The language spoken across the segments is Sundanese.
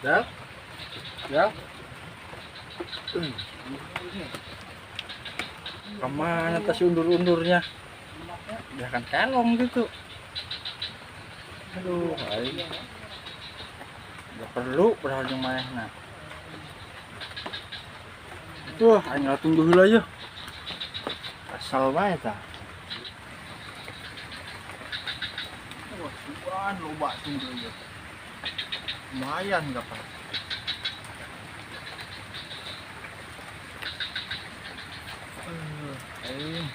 Ya. Ya. Kemana tas undur-undurnya? Ya kan kelong gitu. Aduh, aing. Gak perlu padahal jeung manehna. Tuh, aing tunggu heula yeuh. Asal bae tah. Wah, sugan loba tunggu ieu. Lumayan gak pak. Aing.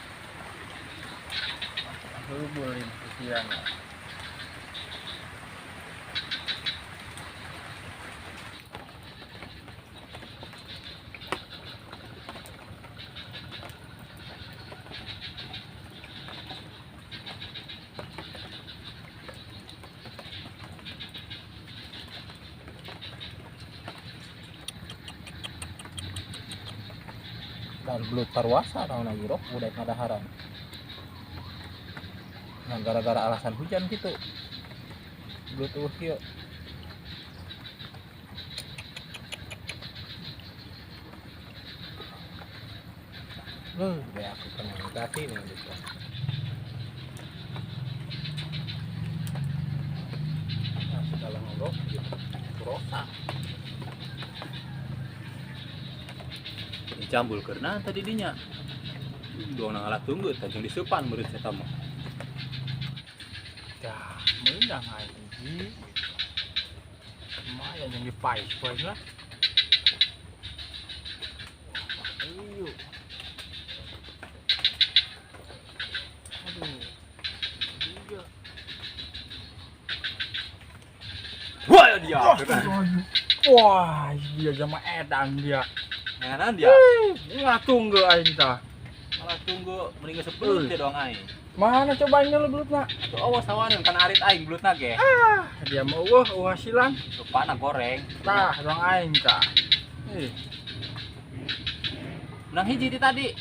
Aku boleh kesian. Dan belut parwasa tahun lagi rok udah ngadaharan. Nah, gara-gara alasan hujan gitu. Belut eueuh kieu. Deh aku kena ganti nih gitu. Nah, segala ngorok gitu. Rosak. Jambul karena tadi dinya doang ngalah tunggu tajung disupan murid saya mah. Dah, meunang aing hiji. Lumayan yang dipais poe lah. Ayo. Aduh. Iya. Wah dia. Wah, dia jama edan dia. Nyanan dia. Nggak tunggu aing tah. Malah tunggu mending geus belut doang aing. Mana coba aing lu belutna? Tuh awas sawaneun kana arit aing belutna ge. Ah, dia mah eueuh eueuh hasilan. Rupana goreng. Tah, doang aing tah. Ih. Menang hiji ti tadi.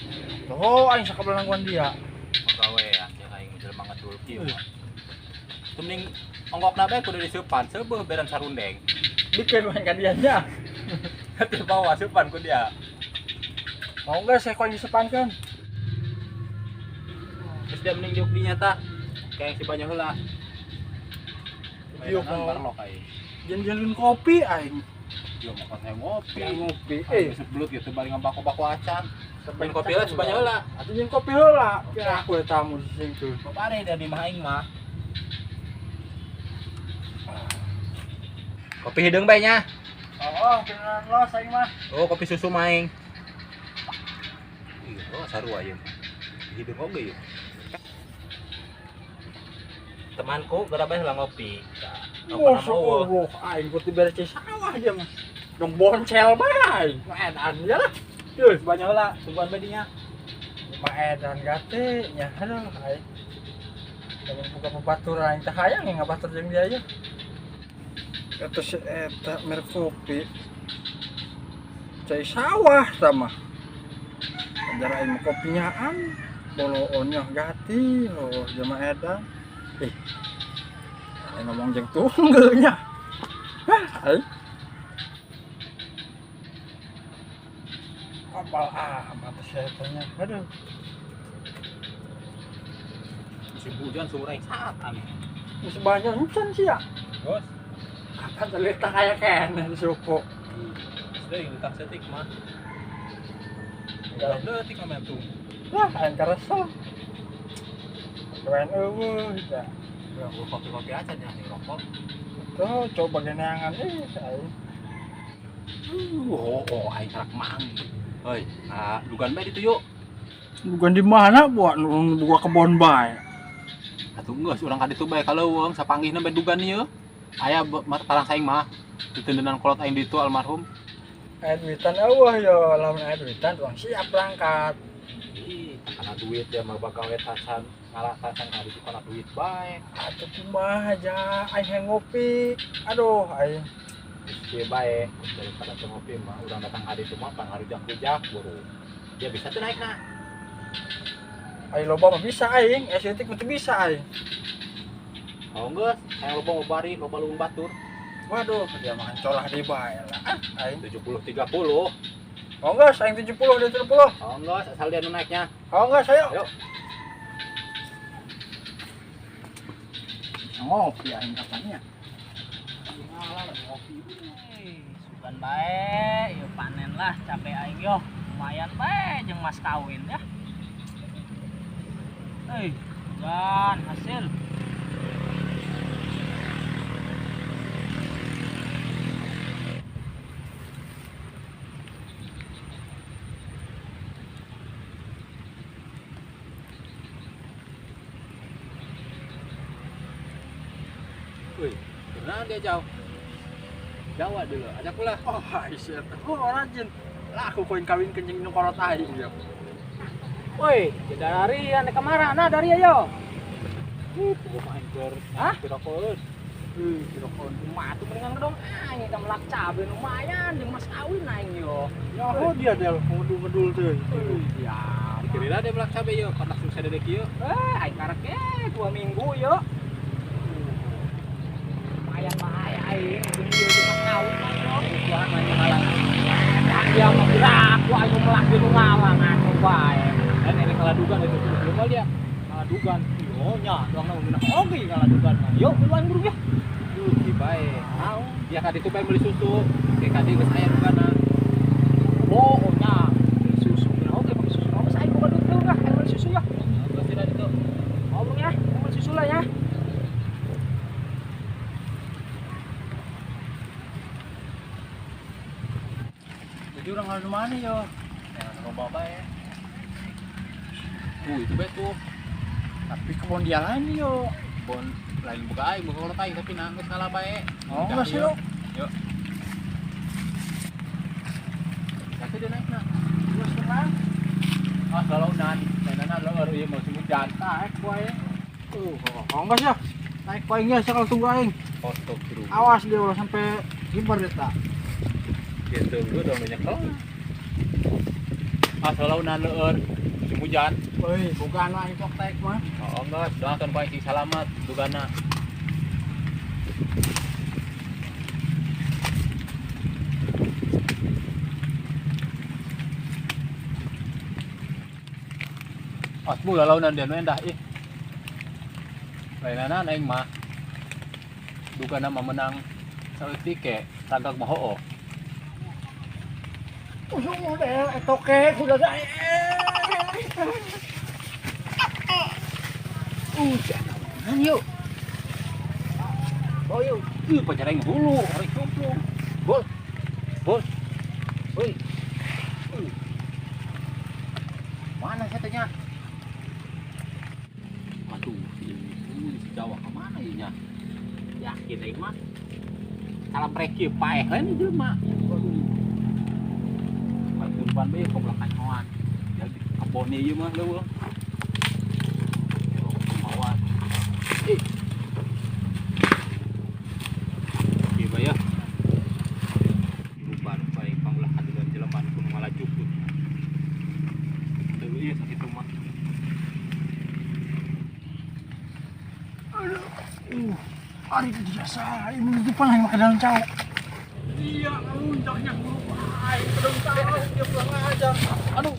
Tuh aing sakabelangguan dia. Pagawean ya aing jelema ngedul kieu. Tuh mending ongkokna bae kudu diseupan, seubeuh beran sarundeng. Bikin main ka dia nya. Di bawah seupan ku dia. Mau nggak saya kau disepankan? Terus dia mending diuk dinya tah. Kayak si banyak heula. Diuk mau barlok aing. Jen-jenin kopi aing. Dia mau saya ngopi. Ngopi. Belut gitu bari ngabako-bako acan. Main kopi heula sebanyak heula. Atuh jeung kopi heula. Kira aku eta tamu di sing tuh. Babare da di mah aing mah. Kopi hideung bae nya. Oh, beneran los aing mah. Oh, kopi susu maing. Iya, oh, sarua ieu. Hideung oge ieu. Temanku geura bae heula ngopi. Masya Allah, aing kudu beres sawah dia mah. Dong boncel bae. Mah edan ya lah. Tuh, banyak heula, tungguan bae dinya. Mah edan gate nya aduh aing. Lamun buka pebaturan aing teh hayang ngabatur jeung dia ieu. Eta si eta merek kopi. Cai sawah sama. Ajar aing mah kopinyaan. Boloonnya gati, oh jama edan. Ih. Aing ngomong jeung tunggelnya. Hah, aing. Kapal amat setannya. Aduh. Musim hujan sumur aing saat aneh. Musim banyak hujan sih ya. Bos. Apa cerita kayak kene di suku. Sudah yang letak setik mah. Enggak detik mah tuh. Wah, aing keresel. Keren eueuh ya. Ya, gua kopi-kopi aja nya nih rokok. Tuh, coba geneangan ih aing. Oh, aing karak mang. Hoi, nah, dugan bae ditu yuk. Dugan di mana buat buka kebon bae? Atuh geus urang ka ditu bae kaleuweung sapanggihna bae dugan ieu. Aya parang saing mah. Ditendenan kolot aing ditu almarhum. Aya duitan eueuh yo, lamun aya duitan urang siap berangkat. Ih, karena duit dia mah bakal tasan ngalah tasan ka ditu kana duit bae. Atuh kumaha ja aing hayang ngopi. Aduh aing. Kieu bae daripada teu ngopi mah urang datang ka ditu mah pangarujak-rujak buru. Dia bisa tuh naikna. Aing loba mah bisa aing, estetik mah teu bisa aing. Oh geus, hayang loba mau bari, loba leuweung batur. Waduh, dia makan colah di bae lah. Ah, aing. 70 30. Oh enggak, aing 70 dia 70. Oh enggak, asal dia nu naiknya. Oh enggak, saya. Ayo. Ngopi aing kapannya? Sugan bae, yo panen lah cabe aing yo. Lumayan bae jeung mas kawin ya. Hei, sugan hasil. Wih, benar dia jauh. Jawa dulu, ajak pula. Oh, shit. Oh, rajin. Lah aku koin kawin kencing nu kolot aing yo. Woi, dari ane kemana? Nah, dari ayo. Ih, main ker. Hah? Pirokoeun. Ih, pirokoeun. Kumaha tuh mendingan dong aing kita melak cabe lumayan jeung mas kawin aing yo. Ya, oh dia del ngedul-ngedul tuh. Ya, Dikira dia melak cabe yo, kotak sukses dedek yo. Eh, aing karek 2 minggu yo. Lumayan bae aing jeung ieu mas kawin aing yo. Tuhan main ngalang. Dia mah aku aing melak di ngalang atuh bae. Dan ini kaladugan itu belum dia. Kaladugan. Yo nya, doang na mun oge kaladugan mah. Yo, duluan buru ya. Duh, di bae. Tahu. Ya kadi itu bae beli susu. Kayak kadi geus aya dugana. Oh, nya beli susu. Nah, oke pakai susu. Oh, saya buka duit dulu lah, aing beli susu ya. Geus tidak itu. Oh, bung ya, aing beli susu lah ya. Jadi orang harus mana yo? Ya, loba bae. Tuh, itu bae tuh. Tapi kebun dia lain yo. Kebun lain buka aing, buka kolot aing tapi nangis ngalah bae. Oh, enggak sih lo. Yuk. Tapi dia naik nah. 2,5. Ah, kalau nan, nan lo baru ieu musim hujan. Naik ku aing. Oh, enggak sih ya. Naik ku aing ya, kalau tunggu aing. Foto kru. Awas dia ulah sampai gimbar dia tak. Gitu, lu udah banyak kalau. Ah, kalau nan leur musim hujan. Woi, bukan aing tok taek mah. Oh, enggak, doakan ku aing sing salamat dugana. Asmu lalaunan dia nu endah ih. Lainana aing mah. Dugana mah menang saeutik ke tagak mah hooh. Udah deh, etoke kuda dae. Jangan yuk. Oh yuk, pacar aing hulu, hari cumplung. Bol. Bol. Woi. Mana setenya? Aduh, ini si Jawa kemana ieu nya? Yakin aing mah. Salam rek ieu paeh lain jelema. Waduh. Baturan bae goblok kanyoan. Jadi kebone ieu mah leuweuh. Mawan. Ih. Ieu bae ya. Rupa bae pangulah kadugan jelema nu kudu ngalajukut. Teu ieu sakitu mah. Aduh, ari biasa, ini depan aing make daun cau. Iya, ngelunjaknya aing ke daun cau, dia pulang aja. Aduh.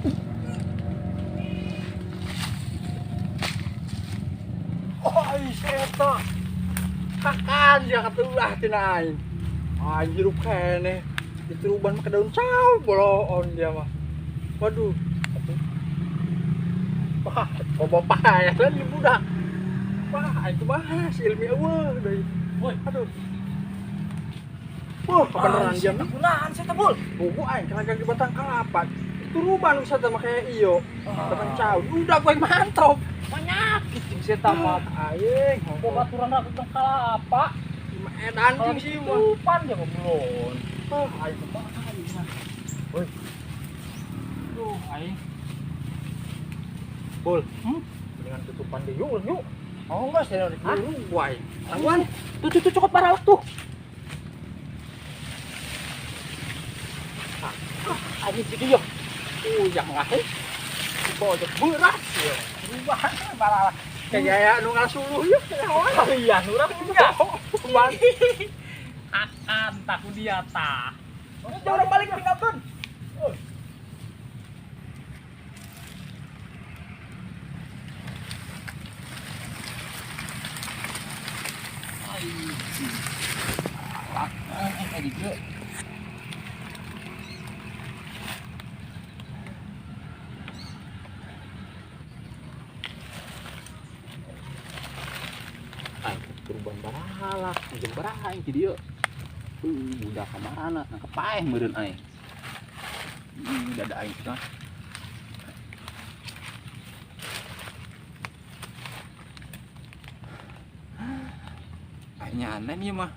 Oh, eta. Kakan dia katulah tina aing. Anjir keneh. Diteruban make daun cau boloon dia mah. Waduh. Wah, bobo paeh lah di budak. Wah, itu mah si ilmi eueuh deui. Woi, aduh. Wah, kebenaran dia mah. Kunaon sih tebul? Bubu aing kena di batang kelapa. Itu ruban bisa sama kayak iyo. Teman cau. Udah gue mantap. Penyakit jeung si eta mah. Aing, Babaturan aku tong kalapa. Edan jeung si mah. Tupan dia belum. Oh, aing kumaha aing mah. Woi. Duh, aing. Bol. Mendingan tutupan deui yuk, yuk. Oh enggak, saya udah dulu, guai. Tangguhan. Tuh, tuh, tuh, cukup parah tuh. Ah, ini jadi yo. Yang ngahit. Pojok beras yo. Rubahan malah kayak nu ngasuluh yo. Oh iya, nurang juga. Akan tak ku dia tah. Jauh orang balik tinggalkeun. Aing di dieu. Aing kurban barahalak, jeung baraha aing di dieu. Budak kamarana nangkep paeh meureun aing. Dada aing teh. Aing aneh nih mah.